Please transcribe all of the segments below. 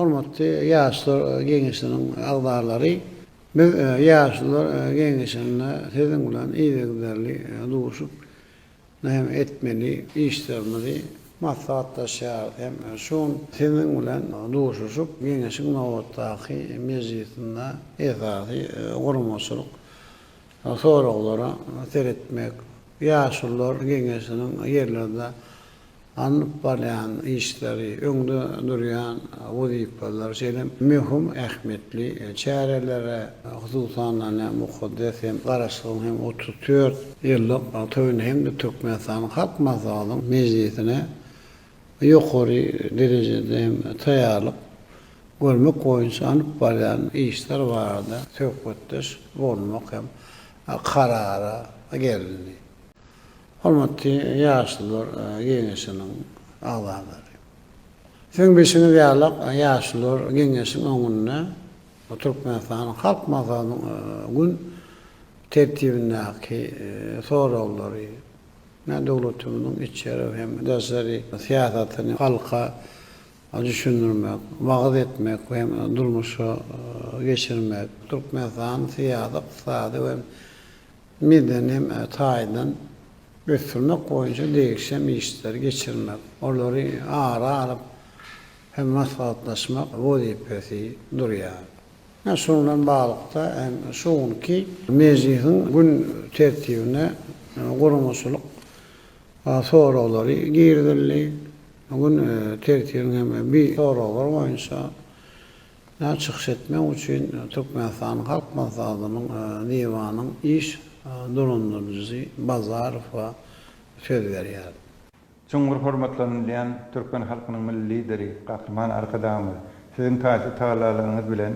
Hormatly Ýaşlar geňeşiniň agzalary, biz Ýaşulular geňeşinde siziň bilen yzygiderli duşup, hem etmeli işlerimizi maslahatlaşýarys hem şu gün siziň bilen duşuşyp, geňeşiň nobatdaky mejlisinde esasy guramaçylyk soraglara seretmek, Ýaşulular geňeşiniň ýerlerde alnyp barýan işleri, öňde durýan wezipeler, şeýle hem möhüm ähmiýetli çärelere, hususan-da, mukaddes hem Garaşsyzlygyň hem 34 ýyllyk toýuna hem-de Türkmenistanyň Halk Maslahatynyň mejlisine ýokary derejede hem taýýarlyk görmek boýunça alnyp barýan işler barada söhbetdeş bolmak hem karara gelindi. Hormatly Ýaşulular geňeşiniň agzalary! Siziň bilşiňiz ýaly, Ýaşulular geňeşiň öňünde Türkmenistanyň Halk Maslahatynyň gün tertibindäki soraglary, döwletimiziň içeri hem daşary syýasatyny halka düşündirmek, wagyz etmek hem durmuşa geçirmek, Türkmenistanyň syýasy, ykdysady we medeni taýdan ösdürmek boýunça degişli hem işleri geçirmek, olary ara alyp hem maslahatlaşmak wezipesi durýar. Ine, şunuň bilen baglylykda hem şu günki mejlisiň gün tertibine guramaçylyk soraglary girizildi. Gün tertibiniň hem bi soraglar boýunça çykyş etmek üçin Türkmenistanyň Halk Maslahatynyň Diwanyň iş dolandyryjysy Bazarowa söz berýär. Çuňňur hormatlanylýan türkmen halkynyň Milli Lideri Gahryman Arkadagymyz, Siziň taýsyz tagallalaryňyz bilen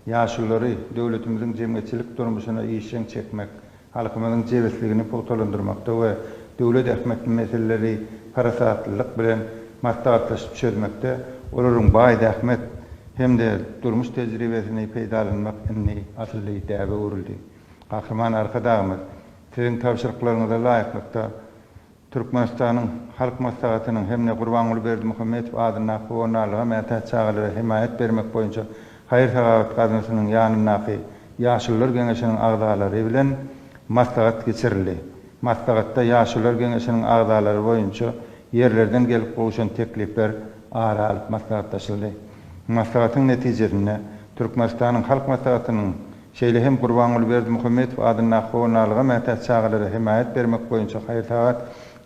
ýaşululary döwletimiziň jemgyýetçilik durmuşyna işjeň çekmek, halkymyzyň jebisligini pugtalandyrmakda we döwlet ähmiýetli meseleleri parasatlylyk bilen maslahatlaşyp çözmekde olaryň baý zähmet hem-de durmuş tejribesini peýdalanmak indi asylly däbe öwrüldi. Gahryman Arkadagymyz, Siziň tabşyryklaryňyza laýyklykda, Türkmenistanyň Halk Maslahatynyň hem-de Gurbanguly Berdimuhamedow adyndaky Howandarlyga mätäç çagalara hemaýat bermek boýunça haýyr-sahawat gaznasynyň ýanyndaky Ýaşulular geňeşiniň agzalary bilen maslahat geçirildi. Maslahatda Ýaşulular geňeşiniň agzalary boýunça ýerlerden gelip gowşan teklipler ara alyp maslahatlaşyldy. Maslahatyň netijesinde, Türkmenistanyň Halk Maslahatynyň Şeýle hem Gurbanguly Berdimuhamedow adyndaky Howandarlyga mätäç çagalara hemaýat bermek boýunça haýyr-sahawat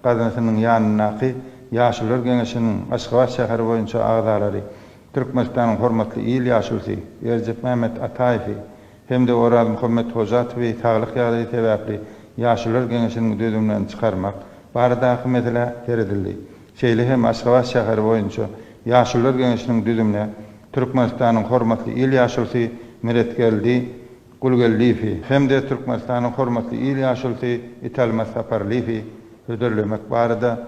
gaznasynyň ýanyndaky Ýaşulular geňeşiniň Aşgabat şäheri boýunça agzalary, Türkmenistanyň Hormatly il ýaşulusy Erjepmämmet Ataýewi hem-de Orazmuhammet Hojatowy saglyk ýagdaýy sebäpli Ýaşulular geňeşiniň düzüminden çykarmak baradaky meselä seredildi. Şeýle hem Aşgabat şäheri boýunça Ýaşulular geňeşiniň düzümine Türkmenistanyň Hormatly il ýaşulusy Meretgeldi Gulgeldiýewi hem-de Türkmenistanyň Hormatly il ýaşulusy Italmaz Saparlyýewi hödürlemek barada,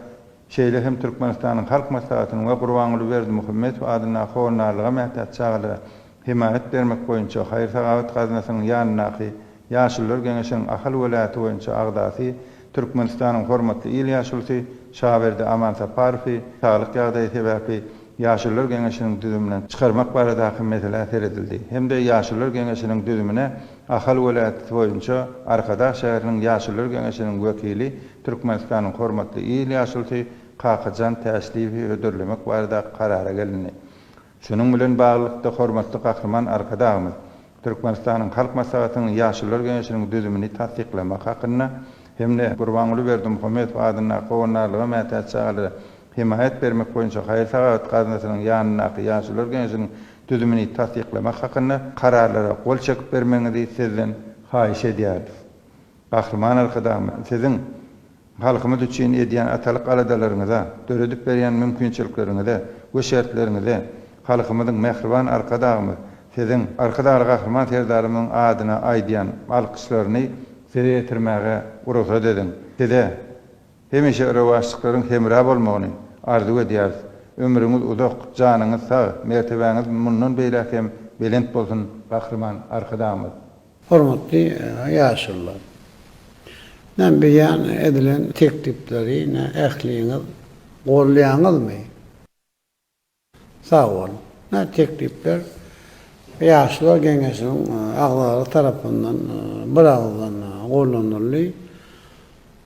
şeýle hem Türkmenistanyň Halk Maslahatynyň we Gurbanguly Berdimuhamedow adyndaky Howandarlyga mätäç çagalara hemaýat bermek boýunça haýyr-sahawat gaznasynyň ýanyndaky Ýaşulular geňeşiniň Ahal welaýaty boýunça agzasy, Türkmenistanyň Hormatly il ýaşulusy Şaberdi Amansaparowy saglyk ýagdaýy sebäpli Ýaşulular geňeşiniň düzüminden çykarmak baradaky meselä seredildi hem-de Ýaşulular geňeşiniň düzümine Ahal welaýaty boýunça Arkadag şäheriniň Ýaşulular geňeşiniň wekili, Türkmenistanyň Hormatly il ýaşulusy Kakajan Täşliýewi hödürlemek barada karara gelindi. Şunuň bilen baglylykda, hormatly Gahryman Arkadagymyz Türkmenistanyň Halk Maslahatynyň Ýaşulular geňeşiniň düzümini tassyklamak hakynda hem-de Gurbanguly Berdimuhamedow adyndaky Howandarlyga mätäç çagalara hemaýat bermek boýunça haýyr-sahawat gaznasynyň ýanyndaky Ýaşulular geňeşiniň düzümini tassyklamak hakynda Kararlara gol çekip bermegiňizi Sizden haýyş edýäris. Gahryman Arkadagymyz, Siziň halkymyz üçin edýän atalyk aladalaryňyza, döredip berýän mümkinçilikleriňize we şertleriňize halkymyzyň mähriban Arkadagymyz Siziň, Arkadagly Gahryman Serdarymyzyň adyna aýdýan alkyşlaryny Size ýetirmäge rugsat ediň. Size hemişe rowaçlyklaryň hemra bolmagyny arzuw edýäris. Ömrüňiz uzak, janyňyz sag, mertebäňiz mundan beýläk hem belent bolsun, Gahryman Arkadagymyz! Hormatly ýaşulular! Men beýan edilen teklipleri ähliňiz goldaýaňyzmy? Sag boluň. Teklipler Ýaşlar geňeşiniň agzalary tarapyndan biragyzdan gollanyldy.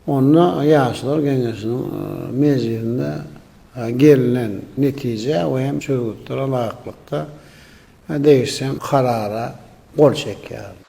Onda Ýaşlar geňeşiniň mejlisinde gelnen netijä we hem çözgütlere laýyklykda degişli karara gol çekýär.